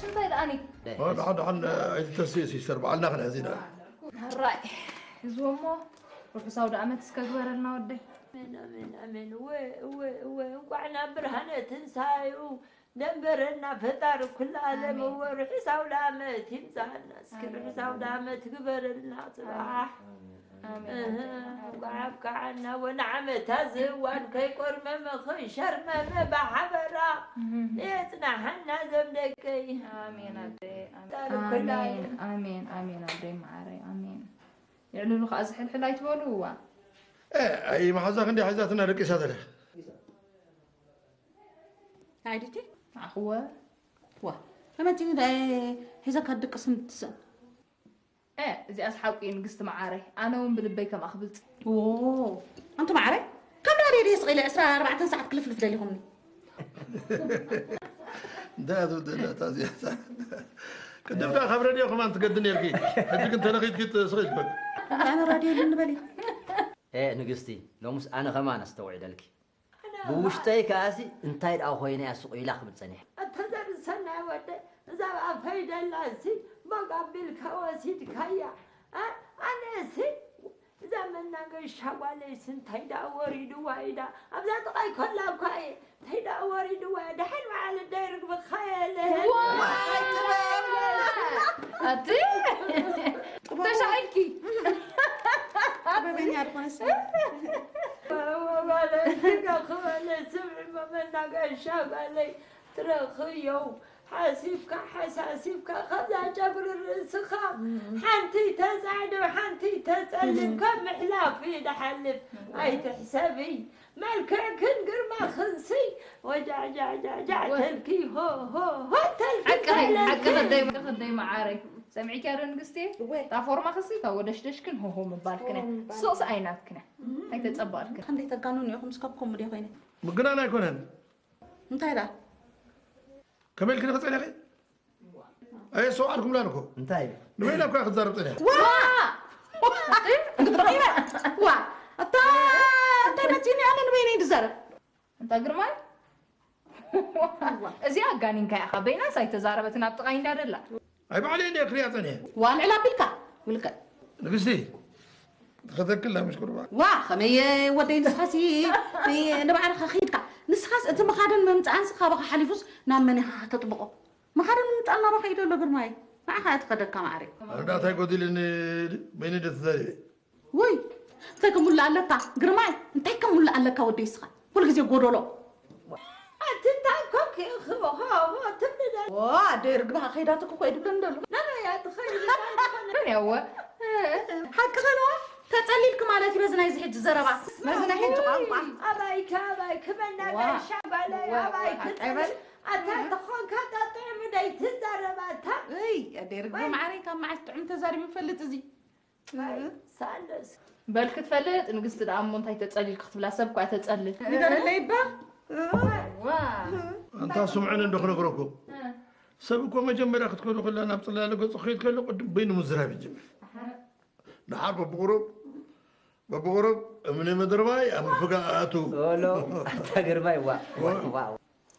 እንታይ ደኣኒ? ደሓን ደሓን ኣይትተስኢ ሲስተር፣ በዓልና ክንሕዝ ኢና። ሕራይ ሕዝዎ እሞ ርሑስ ኣውደ ኣመት እስከ ግበረልና ወደይ። ኣሜን ኣሜን ኣሜን። እወ እወ እወ፣ እንቋዕ ናብ ብርሃነ ትንሳኤኡ ደንበረና ፈጣሪ ኩሉ ዓለም። እወ ርሑስ ኣውደ ኣመት ይምፃና እስኪ፣ ርሑስ ኣውደ ኣመት ግበረልና ፅባሕ። እህ፣ እንቋዕ ኣብቅዓና ወንዓመታ ዝእዋን ከይቆርመመ ከይሸርመመ ብሓበራ የፅናሓና ዘም ደቀይ። ኣሜን ኣደይ፣ ኣሜን። ፈጣሪ ኩሉ ኣሜን፣ ኣሜን፣ ኣሜን ኣደይ መዓረይ፣ ኣሜን። ይዕልሉ ከዓ ዝሕልሕል ኣይትበሉ እዋ። ኣይ መሓዛ ክንዲ ሓዛትና ደቂሳ ተለ ኣይዲቲ ኣኽወ ዋ ከመቲ ሒዘካ ድቅስ ምትስእ እ እዚኣስ ሓቁ እዩ ንግስቲ መዓረይ፣ ኣነ እውን ብልበይ ከምኣ ክብል ጽ- ኦ ኣንቲ ማዕረ ከም ራድዮ ድየ ስቕ ኢለ ዕስራ ኣርባዕተ ሰዓት ክልፍልፍ ደሊኹምኒ እንታይ እያ ትብል ዘላ እታ እዚኣ? ቅድም ከኣ ካብ ረድዮ ከማን ትገዲ ነርኪ። ሕጂ ግን ተለኺትኪ ትስኺ ትበል። ኣነ ራድዮ ይብልኒ በሊ ኤ ንግስቲ፣ ሎምስ ኣነ ከማን ኣስተውዒለልኪ። ብውሽጠይ ከኣሲ እንታይ ደኣ ኮይነ እያ ስቕ ኢላ ክብል ጸኒሐ። ኣተዘርሰናይ ወደ እዛ ኣፈይ ደላሲ ቦግ ኣቢልካ ወሲድካያ። ኣ- ኣነሲ እዛ መናገሻ ጓለይሲ እንታይ ደኣ ወሪድዋ ኢዳ ኣብዛ ጥቓይ ኮላ እኳ እየ እንታይ ደኣ ወሪድዋ እየ ደሓን በዓል ደይ ርግብኻ የለ ኣቲ ተሻዒልኪ ጥበበኛ ዝኾነ ሰብ ክበለ ስምዒ መመናገሻ ጓለይ ትረኽዮ ሓሲብካ ሓሳሲብካ ከዛ ጨጉሪ ርእስኻ ሓንቲ ተጻዕዶ ሓንቲ ተጸልም ካብ ምሕላፍ ይድሓልፍ ኣይትሕሰቢ መልክዕክን ግርማኽንሲ ወጃዕጃዕጃዕጃዕ ተልኪ ሆ ሆ ሆ ተልኪ ሓቂ ተለልኪ። ሓቂ ከደይ ከደይ መዓረይ ሰሚዕኪያ ዶ ንግስቲ እወ። እታ ፎርማ ክሲ እታ ወደሽደሽክን ሆሆ ምባልክን እያ ሶስ ኣይናትክን እያ ኣይተጸባልክን ክንደይ ተጋኑን ኢኹም ስካብ ከምኡ ዲኹ ይነ ምግናን ኣይኮነን። እንታይ ደኣ ከመይ ኢልክኒ ክጸኒኺ? ኣየ ሰው ዓድኩም ላን እኮ እንታይ ንበይና እኮ ክትዛረብ ጸኒሐ። ዋ ክትረኺበ ዋ ኣታ እንታይ መፂኒ ኣነ ንበይነይ ድዛረብ እንታ ግርማይ እዚኣ ኣጋኒንካ ኢኻ በይናስ ኣይተዛረበትን ኣብ ጥቓይ እንዳደላ ኣይ ባዕለይ እንደ ክሪያ ጸኒሐ። ዋ ልዕል ኣቢልካ ውልቀ ንግስቲ ተኸተክላ ምሽ ቁርባ ዋ ከመይ ወደይ ንስኻሲ ንባዕልኻ ከይድካ ንስኻስ እቲ ምኻድን ምምፃእን ስኻባኻ ሓሊፉስ ናብ መን ኢኻ ከተጥብቆ ምኻድን ምምፃእን ናባኻ ኢዶ ኣሎ ግርማይ ንዓኻ እያ ትኸደካ ማዕረ ኣረዳ እንታይ ጎዲልኒ በይነ ደ ተዛሪበ ወይ እንታይ ከሙላ ኣለካ ግርማይ እንታይ ከሙላ ኣለካ ወደይ ስኻ ኩሉ ግዜ ጎደሎ ኣቲ እንታይ ኮክ ኢኺ ሆ ሆ ትብሊ ደ ዋ ኣደይ ርግባኻ ከይዳትኩ ኮይ ድብለኒ ደሎ ናበይ እያ ትኸይድ ምን ያወ ሓቂ ኸለዋ ተጸሊልክ ማለት እዩ በዚ ናይዚ ሕጂ ዘረባ በዚ ናይ ሕጂ ቋንቋ ኣባይከ ኣባይከ መናገሻ ጓለይ ኣባይከ ቀበል ኣታ ተኾንካ ጣጥዕሚ ደይ ትዛረብ ኣታ እይ ኣደይ ርግቢ ማዕረይ ካብ መዓስ ጥዑም ተዛሪቡ ይፈልጥ እዚ ሳለስ በል ክትፈልጥ ንግስቲ ደኣ እሞ እንታይ ተጸሊል ክትብላ ሰብ እኳ ተጸልል ንገረለይ እባ ዋ ኣንታ ስምዑኒ እንዶ ክነግረኩም ሰብ እኮ መጀመርያ ክትከዱ ከላ ናብ ጽላለ ገጹ ክኸይድ ከሎ ቅድም በይኑ ምዝራብ ይጅምር። ድሓር በብቁሩብ በብቁሩብ እምኒ ምድርባይ ኣብ ምፍጋእ ኣቱ ኦሎ ኣታ ግርማይ ዋ ዋ ዋ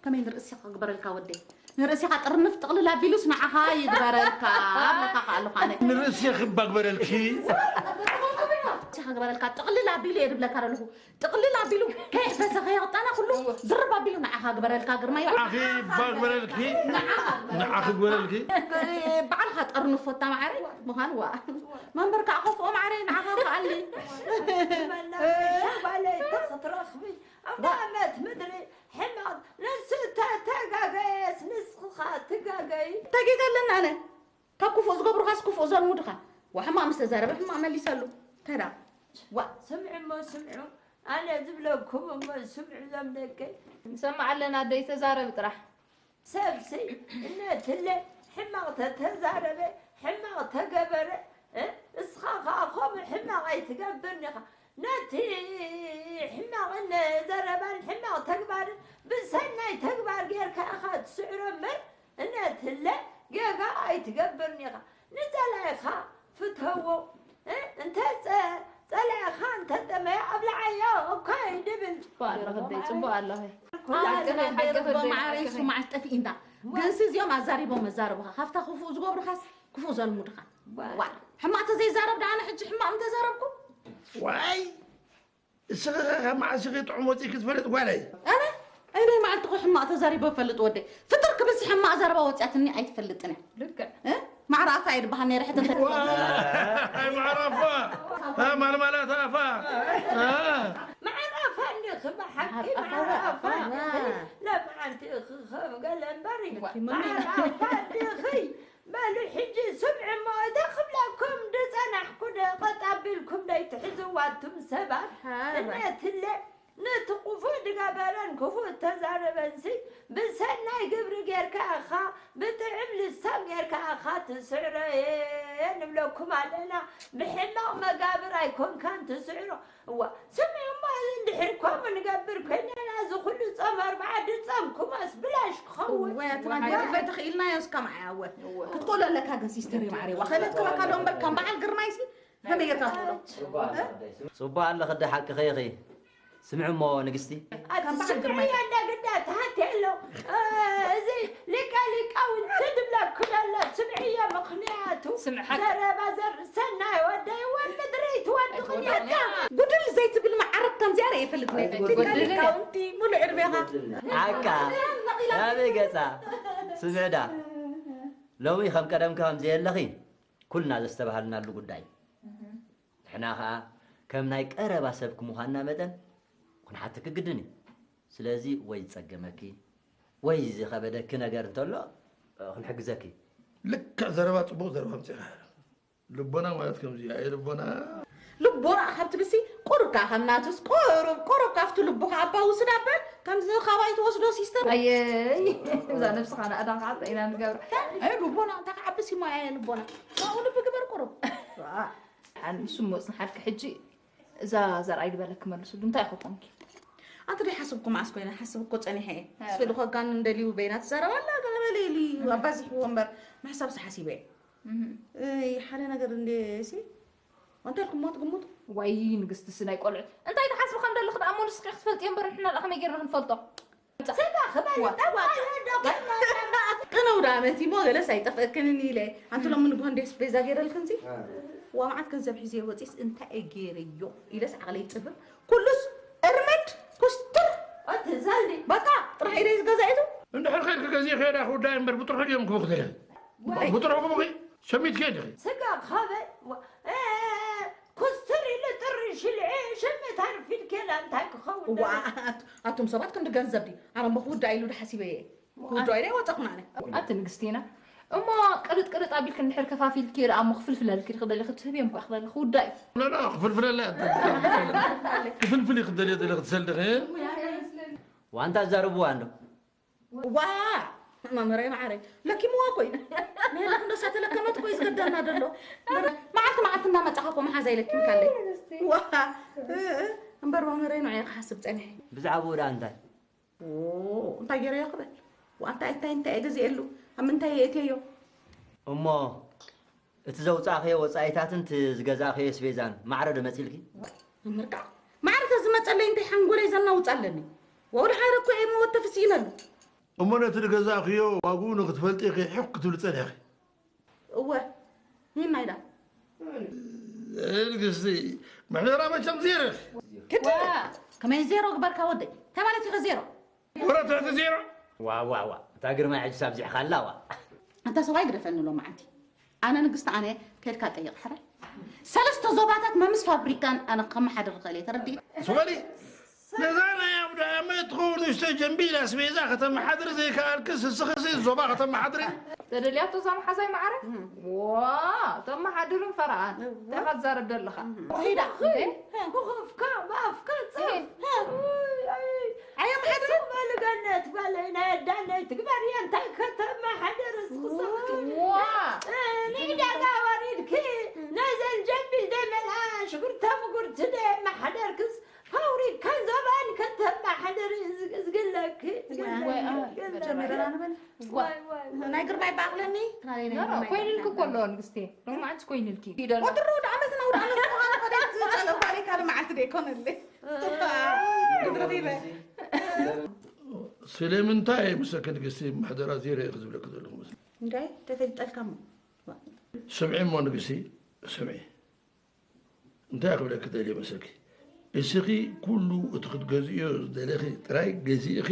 ከመይ ንርእስኻ ክግበረልካ ወደይ ንርእስኻ ጥርንፍ ጥቕልል ኣቢሉስ ንዓኻ ይግበረልካ ኣለካ ከኣ ኣለኹ ኣነ ንርእሲ ክባግበረልኪ ርእስኻ ግበረልካ ጥቕልል ኣቢሉ እየ ድብለካ ዘለኹ ጥቕልል ኣቢሉ ከየሕፈሰ ከየቕጠነ ኩሉ ድርብ ኣቢሉ ንዓኻ ግበረልካ ግርማይ ንዓኺ ባግበረልኪ ንዓኺ ግበረልኪ ባዕልኻ ጠርንፎ እታ ማዕረ ምዃን ዋ መንበር ከዓ ከፍኦ ማዕረ ንዓኻ ከኣሊ መናገሻ ጓለይ ክትረኽቢ ኣብዳ ኣመት ምድሪ ሕማቕ ንሱ ተተጋገየስ ንስኻ ትጋገይ ተጊገ ኣለና ኣነ ካብ ክፉእ ዝገብሩኻስ ክፉእ ዘልሙድኻ ዋ ሕማቕ ምስ ተዛረበ ሕማቕ መሊሰሉ እንታይ ደኣ ዋ ስምዑ እሞ ስምዑ ኣነ ዝብለኩም እሞ ስምዑ ዞም ደቀይ ንሰምዕ ኣለና ኣደይ ተዛረቢ ጥራሕ ሰብሲ እነትለ ሕማቕ ተተዛረበ ሕማቕ ተገበረ እ? እስኻ ኸዓ ኸምኡ ሕማቕ ኣይትገብርን ኢኻ ነቲ ሕማቕን ዘረባን ሕማቕ ተግባርን ብሰናይ ተግባር ጌርካ ኢኻ ትስዕሮ እምበር እነትለ ጌጋ ኣይትገብርን ኢኻ ንጸላኢኻ ፍተዎ እ? እንተ ጸ- ጸላኢኻ እንተጠመየ ኣብልዓዮ እኳ እዩ ድብል ጽቡቕ ኣለኺ ኣደይ ጽቡቕ ኣለኺ ኩላትና ደርቦ ማዕረ ይሱ መዓስ ጠፊእ እንዳ ግንሲ እዚኦም ኣዛሪቦም መዛረቡኻ፣ ካብታ ክፉእ ዝገብሩኻስ ክፉእ ዘልሙድኻ። ዋ። ዋ፣ ሕማቕ ተዘይዛረብ ደኣ ኣነ ሕጂ ሕማቕ ምተዛረብኩ? ዋይ፣ እስኺ ኸ ካብ መዓስ ኢኺ ጥዑም ወፂእኪ ትፈልጥ ጓለይ? ኣነ? ኣይ፣ ናይ መዓልቲ እኮ ሕማቕ ተዛሪበ እፈልጥ ወደይ። ፍጥር ክብልሲ ሕማቕ ዘረባ ወፂኣትኒ ኣይትፈልጥን እያ። ልክዕ። እ? ማዕረ ኣፋ እየ ድበሃል ነይረ፣ ሕተተ። ዋ፣ ኣይ፣ ማዕረ ኣፋ። እ፣ ማልማላት ኣፋ። እ። መዓር ኣፋ እንዲኺ ብሓቂ፣ መዓር ኣፋ። መዓር ኣፋ እንዲኺ። ዋ። ለመዓልቲ ኢኺ ከም ገለ እምበር እዩ። ዋ። መዓር ኣፋ እንዲኺ። በሉ ሕጂ ስምዑ እሞ፣ እታ ክብለኩም ዝጸናሕኩ ዶ ቀጥ ኣቢልኩም ደይትሕዝዋ ኣቱም ሰባት? ሃ፣ ራይ። እነትለ ነቲ ክፉእ ዝገበረን ክፉእ እተዛረበንሲ ብሰናይ ግብሪ ጌርካ ኢኻ፣ ብጥዑም ልሳን ጌርካ ኢኻ ትስዕሮ እየ ንብለኩም ኣለና። ብሕማቕ መጋብር ኣይኮንካን ትስዕሮ። እዋ፣ ስምዑ እሞ፣ እንድሕር ከምኡ ንገብር ኮይንና፣ እዚ ኩሉ ጾም ኣርብዓ ድጸምኩማስ ብላሽ ክኸውን። እወ፣ ኣቲ ማጊ፣ እወ። ክፈይ ተኽኢልናዮ እስከ መዓይ ኣወ። እወ። ክትቆሎ ኣለካ ግን ሲስተር ማዕረ፣ እዋ፣ ከለት ክበካ ዶ እምበር፣ ከም በዓል ግርማይሲ ከመይ ጌርካ ትቆሎ? እወ። እ? ጽቡቕ ኣለኺ፣ ደ ሓቅኺ ኢኺ። ስምዒ እሞ ንግስቲ። ኣቲ ከም በዓል ስምዒ ግርማይ። ኣላ ግዳ ተሃቴ ኣሎ። እ፣ እዚ ሊቀ ሊቃውንቲ ድብለኩም ኣሎ። ስምዒዮ፣ ምኽንያቱ ስምዓካ። ዘረባ ዘርእሰና ይወደይ፣ ወን ምድሪ ትወድቕን ኣይትወድቕን እያ። እያ። ጉድል ዘይትብል መዓረግ ከምዚኣ ርአ ይፈልጥ ነይ። ኣይትጎድልን ሊቀ እያ። ሊቃውንቲ ሙሉእ ዕድሜኻ። ዓቃ። ናበይ ገጻ? ስምዕዳ። ሎሚ ከም ቀደምኪ ከም ዘየለኺ ኩልና ዘስተባሃልናሉ ጉዳይ። ንሕና ኸኣ ከም ናይ ቀረባ ሰብኪ ምዃንና መጠን ክንሓተኪ ግድን እዩ። ስለዚ ወይ ዝጸገመኪ ወይ ዝኸበደኪ ነገር እንተሎ፣ እ፣ ክንሕግዘኪ። ልክዕ ዘረባ ጽቡቕ ዘረባ ኣምጺእኻ። ልቦና ማለት ከምዚ እዩ። ኣየ ልቦና። ልቦና ካብ ትብልሲ ቁሩብ ከኣ ከም ናቱስ ቁሩብ፣ ቁሩብ ካብቲ ልቡ ከኣ ኣባ ውስድ ኣበል ከምዚ ካባይ ትወስዶ ሲስተር። ኣየይ፣ እዛ ነብስኻ ናእዳ ከዓ እንታይ ኢና ንገብራ? ኣየ ልቦና እንታይ ክዓብስ እዩ ማያ ልቦና። ካብኡ ልቢ ግበር ቁሩብ። ኣን እሱ ሞጽን ሓልኪ ሕጂ እዛ ዘርኣይ ዝበለክ መልስሉ፣ እንታይ ኢኹ ኮንኪ? ኣንቲ ደይ ሓስብኩ መዓስ ኮይነ፣ ሓስብ እኮ ጸኒሐ እየ። ኣረ። ስእሊ ኮጋን እንደልዩ በይና ትዛረብ ኣላ፣ ገለ በለ ኢሉ እዩ ኣባዚሕዎ እምበር፣ ምሕሳብሲ ሓሲበ እየ። እህ። እይ፣ ሓደ ነገር እንደ ሲ፣ እንታይ ኢልኩም ሞት ግሙት? ዋይ፣ ንግስቲ ሲ ናይ ቆልዑ። እንታይ ትሓስቢ ከም ደለኺ ደኣ እሞ ንስኺ ክትፈልጥዮ እምበር፣ ንሕና ደኣ ከመይ ጌርና ክንፈልጦ? ስጋ ክበል ዋ። ጠዋል ዶ ከይመረና። ቅነው ደኣ መቲ እሞ ገለስ ኣይጠፍእክንን ኢለ። ኣንቲ ሎሚ ንግሆ እንደ ስፔዛ ገይረልክንሲ? ዋ፣ መዓት ገንዘብ ሒዘ ወፂስ እንታይ እየ ገይረዮ? ኢለስ ዓቕለይ ይፅብብ። ኩሉስ እርምድ ኩስትር። ኣቲ ዛልዲ። በቃ፣ ጥራሕ ኢደይ ዝገዛኢቱ። እንድሕር ከይድኪ ገዚእክዮ ዳ ክውዳእ እምበር ብጥርሑ ድዮም ክቡኺ ተለኺ? ዋይ። ብጥርሑ ክቡኺ? ሸሚትክዮ ዲኺ? ስጋ ካበይ? ዋ፣ እ፣ ኩስትር ኢሉ ጥሪ ሽልዒ ሽምት ኣርፊድክዮ ዳ እንታይ ክኸውን ዋ፣ ደሎ? ኣት-፣ ኣቱም ሰባት ክንዲ ገንዘብ ድዩ? ኣነ እሞ ክውዳእ ኢሉ ዶ ሓሲበ እየ? ክውዳእ ኢለ ኣይወጸኹን ኣነ። ኣቲ ንግስቲና፣ እሞ ቅርጥ ቅርጥ ኣቢልኪ እንድሕር ከፋፊልክዮ ደኣ እሞ ክፍልፍለልኪ ዶ ክደሊ ክትህብዮም እኳ ክደሊ ክውዳእ እዩ። ላ፣ ላ፣ ክፍልፍለላ እያ። ክፍልፍል እዩ ክደልዮ ደሊ ክትሰልድኺ። ዋንታ ዘርብዋ እንዶ። ዋ! መምህረይ መዓረይ፣ ለኪምዋ እኮ እዩ። ንሄና ክንዶ ሳተለከመት እኮ እዩ ዝገደልና ደሎ። መዓልቲ መዓልቲ እናመጻኻ እኮ መሓዛ ይለኪምካለይ። ዋ! እ፣ እ፣ እምበር መምህረይ ንዑ እየ ክሓስብ ጸኒሐ። ብዛዕባኡ ደኣ እንታይ? ኦ፣ እንታይ ገይረዮ ክብል? ዋ፣ እንታይ፣ እንታይ፣ እንታይ እየ ገዚኤሉ? ኣብ ምንታይ እየ እትየዮ? እሞ እቲ ዘውጻእኽዮ ወጻኢታትን እቲ ዝገዛእኽዮ ኣስቤዛን ማዕረ ዶ መጺልኪ? መምህር ከዓ ማዕረ ተዝመጸለይ እንታይ ሓንጎለይ ዘናውጽ ኣለኒ? ዋው፣ ድሓር እኮ እየ መወተፊ ስኢነሉ። እሞ ነቲ ዝገዛእኽዮ ዋግኡ ንኽትፈልጢ ኢኺ ሕኽ ክትብሊ ጸኒሕኺ? እወ፣ ኒናይ ዳ። ንግስቲ፣ ምሕደራ መቸም ዜሮ ኢኺ። ክዲ፣ ዋ። ከመይ ዜሮ ግበርካ ወደይ? እንታይ ማለት ኢኺ ዜሮ? ወረ ትሕቲ ዜሮ። ዋ፣ ዋ፣ ዋ። እታ ግርማይ ሕጂ ሳብዚሕካ ኣላ፣ ዋ። ኣንታ ሰብኣይ ግደፈኒ ሎማዓንቲ። ኣነ ንግስቲ ኣነ ከድካ ጠይቕ ሕራይ። ሰለስተ ዞባታት መምስ ፋብሪካን ኣነ ከመሓድር እኽእል እየ፣ ተረዲእ? ስበሊ። ነዛ ናይ ኣውዳኣመ እትኸውን ንእሽቶ ጀንቢል ኣስቤዛ ከተመሓድሪ ዘይከኣልክስ፣ እስኽሲ ዞባ ከተመሓድሪ? ተደልያቶ እዛ መሓዛይ ማዕረ? እም። ዋ፣ ተመሓድርን ፈረቓን። እዋ። እንታይ ኢኻ ትዛረብ ዘለኻ? እም። ከይዳ። እንዴ? ብኹፍካ፣ ብኣፍካ፣ ጸፍ። እይ። ውይ፣ ኣይ። ኣየ መሓድሪ? ስቕ በሊ ገነት በለይ፣ ናይ ኣዳነይ ትግበር እየ፣ እንታይ ከተመሓድር እስኽሲ? ዋ። እ፣ ንዕዳጋ ወሪድኪ፣ ነዘን ጀንቢል ደይ መልኣ ሽጉርተ ምጉርቲ ደይ መሓደርክስ፣ ፋብሪካ ዞባን ከተመሓድሪ ዝግ-፣ ዝግለኪ፣ ዝግለኪ፣ ወይ፣ ዝግለኪ። ጀሚረና ንበል። ዋይ፣ ዋይ፣ ዋይ። ናይ ግርማይ በኣቕለኒ፣ ትራለይ ናይ ኖ፣ ኖ፣ ግርማይ ኮይንልኪ በኣቕለኒ። እኮ ኣሎ ንግስቴ። ሎማዓንቲ ኮይንልኪ። ወትሩ ወደ ዓመትና ወደ ዓመት ምዃኑ ወደ ዓመት ዝጸለኳ ለይ ካልእ መዓልቲ ደይኮነለይ። እ። ግድሪ ዲበ። ስለምንታይ ምሰኪ ንግስቲ ምሕደራ ዜሮ ኢኺ ዝብለኪ ዘለኹ መስለኪ? እንታይ ተፈልጠልካ እሞ? ስምዒ እሞ ንግስቲ፣ ስምዒ። እንታይ ክብለኪ ደልየ መሰልኪ? እስኺ ኩሉ እቲ ክትገዝእዮ ዝደለኺ ጥራይ ገዚእኺ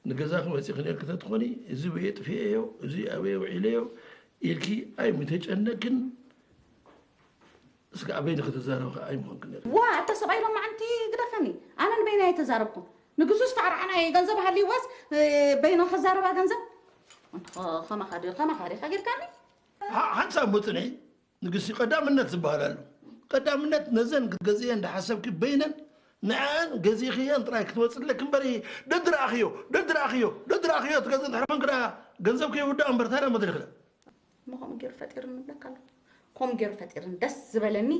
ንገዛኺ መፂእኺ ነርኪ ተትኾኒ፣ እዚ በየ ጥፊኤዮ፣ እዚ ኣበየ ውዒለዮ ኢልኪ ኣይምተጨነቅን። እስኪ ኣበይ ንክትዛረብ ከ ኣይምኾንክን ነርኪ። ዋ ኣታ ሰብኣይ ሎማዓንቲ ግደፈኒ። ኣነ ንበይነይ ኣይተዛረብኩን። ንግሱስ ፋዕራዕናይ ገንዘብ ሃልይወስ በይኖ ከዛረባ ገንዘብ ከማኻ ዲ ከማኻ ዲኻ ጌርካኒ። ሓንሳብ ምፅንዒ ንግስቲ ቀዳምነት ዝበሃል ኣሎ። ቀዳምነት ነዘን ክትገዝእየን እንዳሓሰብኪ በይነን ንዐኣን ገዚእኽየን ጥራይ ክትመፅለኪ እምበር ደድረኣኽዮ ደድረኣኽዮ ደድረኣኽዮ ትገዝእ እንድሕር ኮንኪ ደኣ ገንዘብ ከይውዳእ እምበር ታዲያ መድረኽ ደኣ እሞ ከምኡ ገይሩ ፈጢሩኒ ይብለካ ኣሎ። ከምኡ ገይሩ ፈጢሩኒ ደስ ዝበለኒ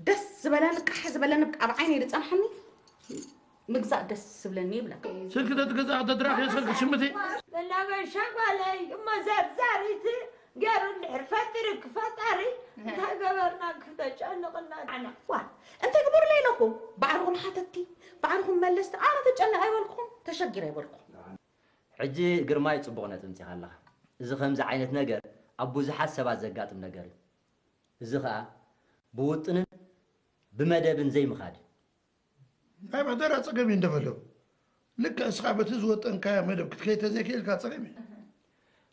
ደስ ዝበለኒ ቃሕ ዝበለኒ ኣብ ዓይነይ ዝፀንሓኒ ምግዛእ ደስ ዝብለኒ ይብለካ። ስልኪ ተትገዝኣ ተድራኽዮ ስልኪ ሽምቲ። መናገሻ ጓለይ እሞ ዘርዛሪት ገይሩ እንድሕር ፈጢሩኪ ፈጣሪ እንታይ ገበርና ክተጨንቕና ንዓና። ዋ እንታይ ግበሩለይ ኢለኩም ባዕልኹም ሓተትቲ ባዕልኹም መለስቲ ኣነ ተጨነቕ ኣይበልኩኹም ተሸጊረ ኣይበልኩኹም። ሕጂ ግርማይ ጽቡቕ ነጥቢ ኣምጺኻ ኣለኻ። እዚ ከምዚ ዓይነት ነገር ኣብ ብዙሓት ሰባት ዘጋጥም ነገር እዩ። እዚ ኸኣ ብውጥንን ብመደብን ዘይምኻድ እዩ። ናይ ምሕደራ ጸገም እዩ እንደበሎ ልክዕ እስኻ በቲ ዝወጠንካዮ መደብ ክትከይድ ተዘይክእልካ ጸገም እዩ።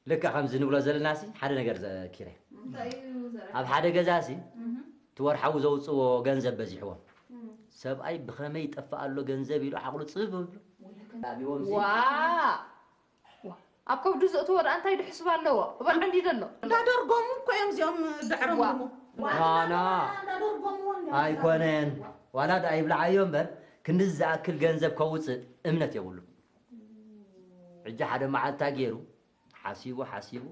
ልክዕ ከምዚ ንብሎ ዘለናሲ ሓደ ነገር ዘኪረ። ኣብ ሓደ ገዛሲ እቲ ወርሓዊ ዘውጽእዎ ገንዘብ በዚሕዎም። ሰብኣይ ብኸመይ ይጠፍእ ኣሎ ገንዘብ ኢሉ ዓቕሉ ጽብ ይብሎ። ኣቢዎም ሲ ዋ ዋ ኣብ ከብዱ ዘእትዎ ደኣ እንታይ ድሕስብ ኣለዎ እባ ዓንዲዱ ኣሎ። እንዳደርጎሙ እኮ እዮም እዚኦም ድዕሮም ዋ ድሞ። ናና እንዳደርጎምዎ እንዲዮም። ኣይኮነን ዋላ ደኣ ይብልዓዮ እምበር ክንድዚ ዝኣክል ገንዘብ ከውፅእ እምነት የብሉን። ሕጂ ሓደ መዓልታ ገይሩ ሓሲቡ ሓሲቡ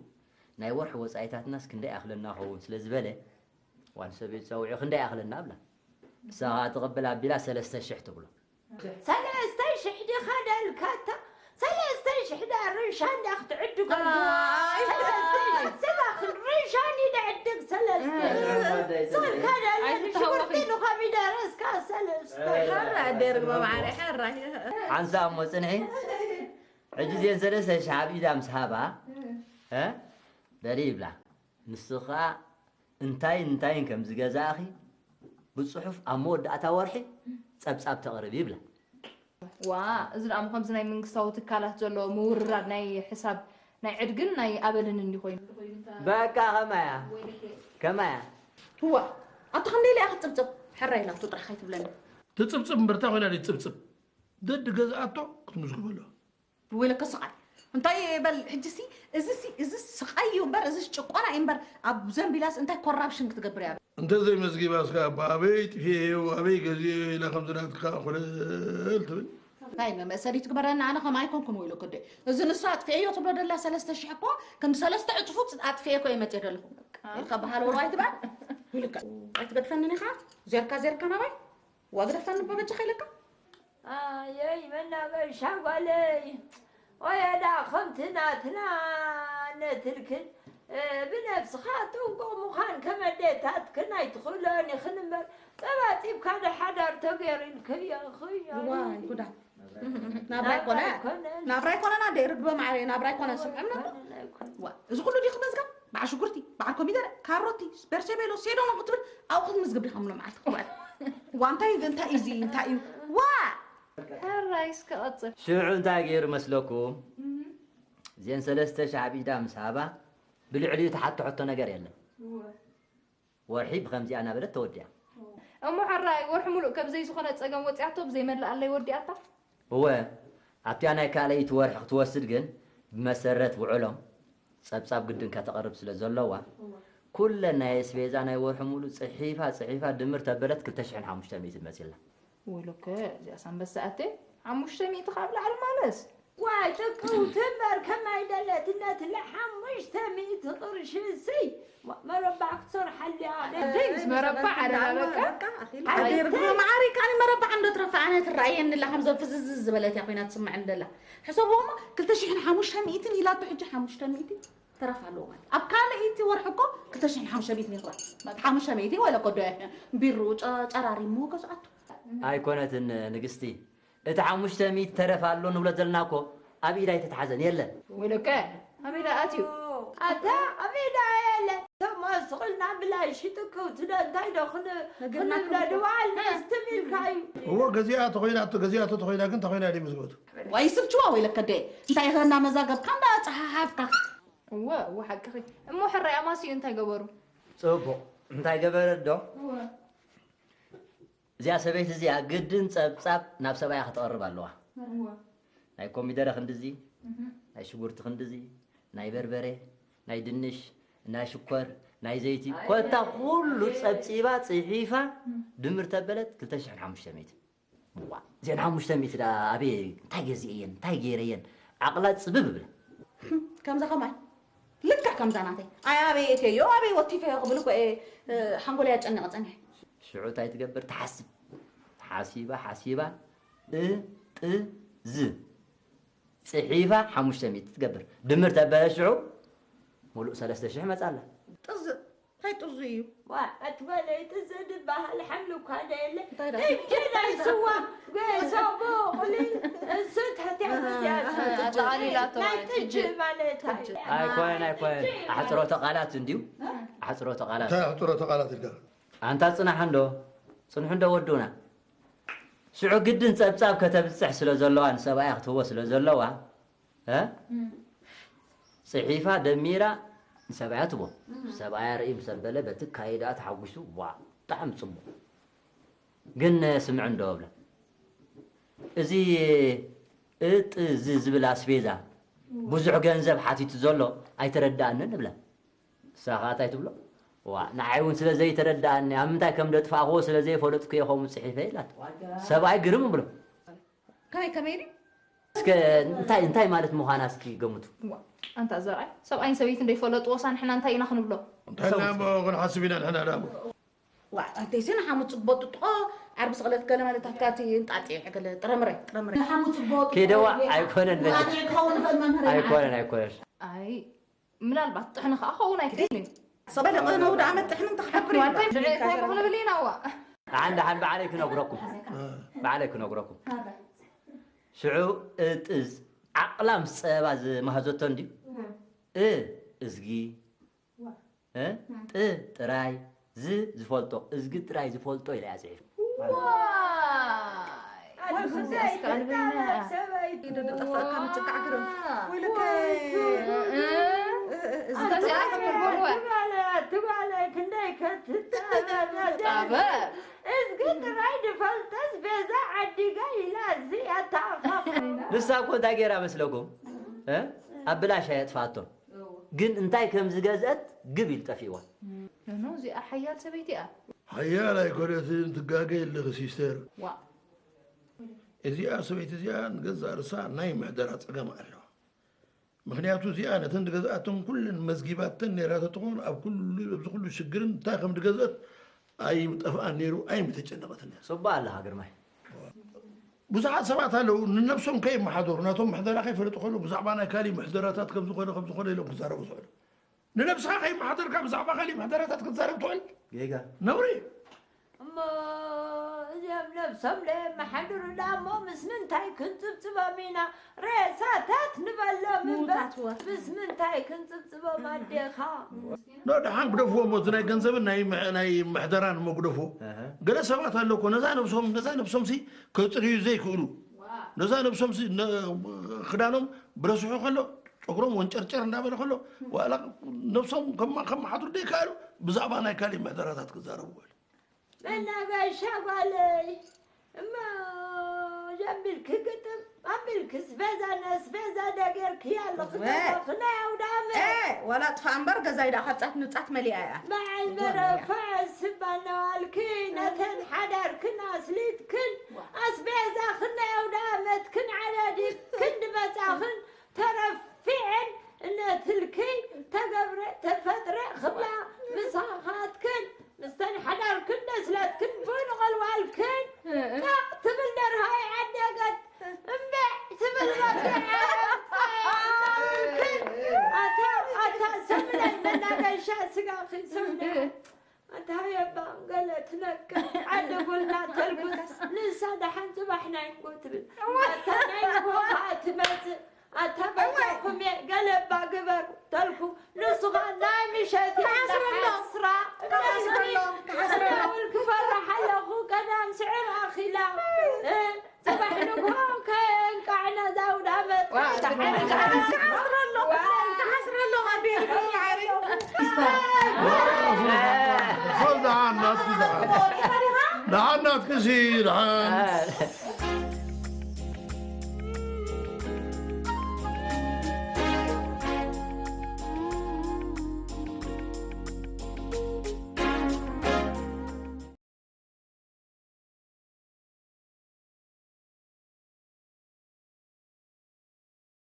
ናይ ወርሒ ወፃኢታትናስ ክንደይ ይኣኽለና ኸውን ስለ ዝበለ ዋን ሰበይቱ ፀዊዑ ክንደይ ይኣኽለና ኣብላ። ንሳ ኸዓ ትቕብል ኣቢላ ሰለስተ ሽሕ ትብሎ። ሰለስተ ሽሕ ዲኻ ደልካታ ሰለስተ ሽሕ ደኣ ርሻ እንዳ ክትዕድጎ ሰባ ርሻ እንዲ ደዕድግ ሰለስተ ሰልካ ደለኒ ሽጉርቲ ንኮሚደረ እስካ ሰለስተ ሓራ ደርጎ ማዕረ ሓራ ሓንሳ እሞ ፅንሒ ሕጂ ዜን ሰለስተ ሽሕ ኣብ ኢዳ ምስ ሃባ እ በሊ ይብላ ንሱ ኸዓ እንታይን እንታይን ከም ዝገዛእኺ ብጽሑፍ ኣብ መወዳእታ ወርሒ ጸብጻብ ተቕርቢ ይብላ። ዋ እዚ ደኣ ከምዚ ናይ መንግስታዊ ትካላት ዘሎ ምውርራድ ናይ ሕሳብ ናይ ዕድግን ናይ ኣበልን እንዲ ኮይኑ። በቃ ከማያ ከማያ። እዋ ኣቲ ክንደይ ኢለ ክትጽብጽብ ሕራይ ኢላቶ ጥራሕ ከይትብለኒ። ትጽብጽብ እምበር እንታይ ኮይና ድዩ ትጽብጽብ? ደድ ገዝኣቶ ክትምዝግቦ ኣለዋ። ወይለከ ስቓይ እንታይ በል ሕጂሲ እዚሲ እዚ ስቓይ እዩ እምበር እዚስ ጭቆና እዩ እምበር ኣብ ዘንቢላስ እንታይ ኮራፕሽን ክትገብር እያ በል። እንተዘይመዝጊባስ ከኣ ኣበይ ጥፊኤዮ ኣበይ ገዚኤዮ ኢላ ከምዚ ናትካ ኮለል ትብል። እንታይ መመእሰሪ ትግበረኒ ኣነ ከም ኣይኮንኩን ወይለከ ኣደይ እዚ ንሳ ኣጥፊኤዮ ትብሎ ደላ ሰለስተ ሽሕ እኮ ክንዲ ሰለስተ ዕጽፉ ኣጥፊኤ እኮ እየ መጽየ ደለኹ ኢልካ በሃል ወሮ ኣይትበል። ወይለከ ኣይትገድፈንን ኢኻ ዜርካ ዜርካ ናባይ ዋ ግደፈኒ እባ በጃኻ ኢለካ። ኣየይ መናገሻ ጓለይ ኦየዳ ከምቲ ናትና ነትልክን ብነብስኻ ጥንቁቕ ምዃን ከም ኣዴታትክን ኣይትኽእሎን ኢኽን እምበር ጸባጺብካ ዶ ሓዳር ተገይሩልክዮ ኽዮ ዋይ ጉዳ ናብራ ይኮነ ናብራ ይኮነና እንደ ርግበ ማዕረ ናብራ ይኮነ ስምዕና እዚ ኩሉ ዲኽ መዝገብ በዓል ሽጉርቲ በዓል ኮሚደረ ካሮቲ በርሴቤሎ ሴዶኖ ክትብል ኣብኡ ክትምዝግብ ዲኻ ምሎ መዓልቲ ክዋል ዋ እንታይ እንታይ እዚ እንታይ እዩ ዋ ሕራይ እስከ ቀጽል ሽዑ እንታይ ገይሩ መስለኩም እዚአን ሰለስተ ሺሕ ኣብ ኢዳ ምስ ሃባ ብልዕሊኡ ተሓቶ ሕቶ ነገር የለን ወርሒ ብኸምዚኣ እናበለት ተወዲኣ እሞ ሕራይ ወርሒ ሙሉእ ከብዘይ ዝኾነ ጸገም ወጺኣቶ ብዘይ መላኣለይ ወዲኣታ እወ ኣብቲኣ ናይ ካልኣይቲ ወርሒ ክትወስድ ግን ብመሰረት ውዕሎም ጸብጻብ ግድን ከተቕርብ ስለ ዘለዋ ኩለን ናይ ኣስቤዛ ናይ ወርሒ ሙሉእ ጽሒፋ ጽሒፋ ድምር ተበለት ክልተ ሽሕን ሓሙሽተ ሚእትን መጺላ። ወይለከ እዚኣስ ኣንበሳ ኣተ ሓሙሽተ ሚእቲ ካብ ላዕሊ ማለስ ዋይ ጥቅውቲ እምበር ከማይ ደለት ነትለ ሓሙሽተ ሚእቲ ቅርሺ እስይ መረባዕ ክትሰርሓሉ እያ ኣደይ ምስ መረባዕ ኣደራ በቃ ኣደይ ርግበ መዓሪ ካኒ መረባዕ እንዶ ትረፈ ኣነ ትረኣየኒ ኣላ ከምዞም ፍዝዝ ዝበለት እያ ኮይና ትስምዐኒ ደላ ሕሰብዎ እሞ ክልተ ሽሕን ሓሙሽተ ሚእትን ኢላቶ ሕጂ ሓሙሽተ ሚእቲ ተረፍ ኣለዎ ማለት ኣብ ካልኣይቲ ወርሒ እኮ ክልተ ሽሕን ሓሙሽተ ሚእትን ይኽባል ሓሙሽተ ሚእቲ ወለ ኮዶ ቢሩ ጨራሪሙ ገዝኣቱ ኣይኮነትን ንግስቲ እቲ ሓሙሽተ ሚእቲ ተረፍ ኣሎ ንብሎ ዘለና እኮ ኣብ ኢዳ ኣይተትሓዘን የለን። ወይለከ ኣበይ ደኣ ኣትዩ? ኣታ ኣበይ ደኣ የለ? ተማስቕልና ብላይ ሽጥቅው ትደ እንታይ ዶ ክን- ክንብለ ድበዓል ነስትም ኢልካ እዩ። እዎ ገዚኣ ተኾይና ገዚኣቶ ተኾይና ግን ተኾይና ድዩ ምስ ገቱ ዋይ ስብችዋ ወይለከ ደ እንታይ ኸና መዛገብካ እንዳ ጸሓሓፍካ እወ እወ ሓቅኺ። እሞ ሕራይ ኣማስዩ እንታይ ገበሩ? ጽቡቕ እንታይ ገበረት ዶ? እዚኣ ሰበይቲ እዚኣ ግድን ጸብጻብ ናብ ሰብኣያ ክትቐርብ ኣለዋ። ናይ ኮሚደረ ክንድዚ፣ ናይ ሽጉርቲ ክንድዚ፣ ናይ በርበረ፣ ናይ ድንሽ፣ ናይ ሽኮር፣ ናይ ዘይቲ ኮታ ኩሉ ጸብጺባ ጽሒፋ ድምር ተበለት ክልተ ሽሕን ሓሙሽተ ሚእትን። ዋ እዚአን ሓሙሽተ ሚእቲ ደኣ ኣበየ እንታይ ገዚኤየን እንታይ ገይረየን ዓቕላ ጽብብ እብለ። ከምዛ ከማይ ልክዕ ከምዛ ናተይ ኣይ ኣበይ እተዮ ኣበይ ወቲፈዮ ክብል እኮ እየ ሓንጎለይ ኣጨነቐ ጸኒሐ። ሽዑ እንታይ ትገብር ትሓስብ ሓሲባ ሓሲባ እ ጥ ዝ ጽሒፋ ሓሙሽተ ሚእቲ ትገብር ድምር ተበለ ሽዑ ሙሉእ ሰለስተ ሽሕ መጻላ። ጥዝ እንታይ ጥዙ እዩ? ዋ እቲ በለይ ጥዝ ዝበሃል ሓምሊ እኳ ደየለ። እንታይ ደኣ? ጥጂ ናይ ስዋ ገሶ ቡቕሊ እሱ ትሕትያ ኣጠቓሊላቶ ናይ ማለት ጥጂ። ጥጂ ማለት ኣይ። ኣይኮነን ኣይኮነን ኣሕፅሮተ ቃላት እንድዩ ኣሕፅሮተ ቃላት እንታይ ኣሕፅሮተ ቃላት ኢልካ ኣንታ ፅናሕ እንዶ ፅንሑ እንዶ ወዱና ሽዑ ግድን ፀብፃብ ከተብፅሕ ስለ ዘለዋ ንሰብኣያ ክትህቦ ስለ ዘለዋ እ? ፅሒፋ ደሚራ ንሰብኣያ ትቦ ሰብኣያ ርኢ ምስ ኣበለ በቲ ካይድኣ ተሓጒሱ ዋ ብጣዕሚ ፅቡቕ ግን ስምዕ እንዶ እብለ እዚ እጥዚ ዝብል ኣስቤዛ ብዙሕ ገንዘብ ሓቲቱ ዘሎ ኣይተረድኣንን እብለ ንሳ ከዓ እንታይ ትብሎ ዋ ንዓይ እውን ስለ ዘይተረድኣኒ ኣብ ምንታይ ከም ደጥፋእክዎ ስለ ዘይፈለጥኩ እየ ከምኡ ፅሒፈ ኢላት ሰብኣይ ግርም እብሎ ከመይ ከመይ ድዩ? እስከ እንታይ እንታይ ማለት ምዃና እስኪ ገምቱ። ዋ ኣንታ ዘርኣይ ሰብኣይን ሰበይትን ደይፈለጥዎ ሳንሕና እንታይ ኢና ክንብሎ? እንታይ ኢና እሞ ክንሓስብ ኢና ንሕና ደኣ እሞ። ዋ ኣንተይሲ ንሓሙስ ጽቡቕ ጥጥቖ ዓርቢ ስቕለት ገለ ማለታትካ እቲ እንጣጢዕ ገለ ጥረምረ ጥረምረ ንሓሙስ ጽቡቕ ጥጥቖ ኬደዋ ኣይኮነን መቸም። እንጣጢዕ ክኸውን ይኽእል መምህረይ። ኣይኮነን ኣይኮነን። ኣይ ምናልባት ጥሕኒ ከዓ ክኸውን ኣይክእልን እዩ። ሰበለ ቅድሚ ውድኣ መጥሕኒ እንተክሓፍር እዩ። እንታይ እንታይ ክንብል ኢና ዋ። ደሓን ደሓን ባዕለይ ክነግረኩም ባዕለይ ክነግረኩም ሽዑ እጥዝ ዓቕላ ምስ ፀበባ ዝመሃዘቶ እንድዩ እ እዝጊ እ ጥ ጥራይ ዝ ዝፈልጦ እዝጊ ጥራይ ዝፈልጦ ኢላ እያ ፅሒፍ ዋይ ኣቲ ብዘይ እስከ ኣልበይና ትዳረግ ሰበይቲ ኢዱ ዝጠፋእካ ምጽጋዕ ግርም ወይለከ ትበለ ትበለ ክንደይ ከትጣበበ ጣበ እዝጊ ጥራይ ድፈልጠስ ቤዛ ዓዲጋ ኢላ እዚ ኣተኣፋፍና ንሳ እኮ እንታይ ገይራ መስለኩም እ? ኣብ ብላሽ ኣየጥፍኣቶም ግን እንታይ ከም ዝገዝአት ግብ ኢሉ ጠፊእዋ ኖኖ እዚኣ ሓያል ሰበይቲ እያ ሓያል ኣይኮነትን ትጋገ የለኺ ሲስተር ዋ እዚኣ ሰበይቲ እዚኣ ንገዛእ ርሳ ናይ ምሕደራ ጸገም ኣለዋ ምኽንያቱ እዚኣ ነተን ዝገዝኣተን ኩለን መዝጊባተን ነይራ ተትኾን ኣብ ኩሉ ኣብዚ ኩሉ ሽግርን እንታይ ከም ዝገዝአት ኣይምጠፍኣን ነይሩ ኣይምተጨነቐትን ነይራ። ጽቡቕ ኣለኻ ግርማይ። ብዙሓት ሰባት ኣለዉ ንነብሶም ከይመሓደሩ ናቶም ምሕደራ ከይፈለጡ ከለዉ ብዛዕባ ናይ ካሊእ ምሕደራታት ከም ዝኾነ ከም ዝኾነ ኢሎም ክዛረቡ ዝኽእሉ። ንነብስኻ ከይመሓደርካ ብዛዕባ ካሊእ ምሕደራታት ክትዛረብ ትኽእል? ጌጋ። ነውሪ እዩ። እሞ እዚኦም ነብሶም ለየመሓድሩ ዳ እሞ ምስ ምንታይ ክንጽብጽቦም ኢና ሬሳታት ንበሎም እምበር ምስ ምንታይ ክንጽብጽቦም ኣዴኻ ኖ ደሓን ግደፍዎ እሞ እዚ ናይ ገንዘብን ናይ ናይ ምሕደራን እሞ ግደፍዎ ገለ ሰባት ኣሎ እኮ ነዛ ነብሶም ነዛ ነብሶም ሲ ከጽርዩ ዘይክእሉ ነዛ ነብሶም ሲ ክዳኖም ብረስሑ ከሎ ጨጉሮም ወንጨርጨር እንዳበለ ከሎ ዋላ ነብሶም ከመሓድሩ ዘይከኣሉ ብዛዕባ ናይ ካሊእ ምሕደራታት ክዛረቡ ውዕሉ መናገሻ ጓለይ እማ ጀምቢልኪ ግጥም ኣቢልኪ ስቤዛ ነስቤዛ ደገርኪ ኣለኺ ዘለኺ ናይ ኣውዳመ ዋላ ጥፋ እምበር ገዛይ ዳ ካብ ጫት ንብጻት መሊኣ እያ በዓል በረፋ ስባናዋልኪ ነተን ሓዳርክን ኣስሊጥክን ኣስቤዛኽን ናይ ኣውዳመትክን ዓዳዲብክን ድመጻኽን ተረፊዐን እነትልኪ ተገብረ ተፈጥረ ክብላ ምሳኻትክን ምስተን ሓዳርክን ደስለትክን ቡን ቐልዋልክን ጣቕ ትብል ደርሃይ ዓደገት እምብዕ ትብል በጊዕ ኣውፅኣልክን ኣታ ኣታ ሰምነን መናገሻ ስጋኺ ሰምነ ኣታ የባ ገለ ትነቅዕ ዓዲ ቡና ተልጉስ ንሳ ደሓን ፅባሕ ናይ እንጎ ትብል ኣታ ናይ እንጎ ከዓ ትመፅእ ኣታ በጃኹም እየ፣ ገለ እባ ግበሩ ተልኩ። ንሱ ኸኣ ናይ ምሸት እየ፣ ክሓስረሎም፣ ክሓስረሎም፣ ክሓስረሎም። ክፈርሕ ኣለኹ፣ ቀዳም ስዕር ኣኺላ። እ፣ ጽባሕ ንግሆ ከየንቃዕና ዛውድ ኣመት። ዋ፣ ክሓስረሎም፣ ክሓስረሎም፣ ኣቤት፣ ክሓስረሎም። ሶል ደሓን ናትኪ ደሓን። ደሓን ናትኪ ሲ ደሓን።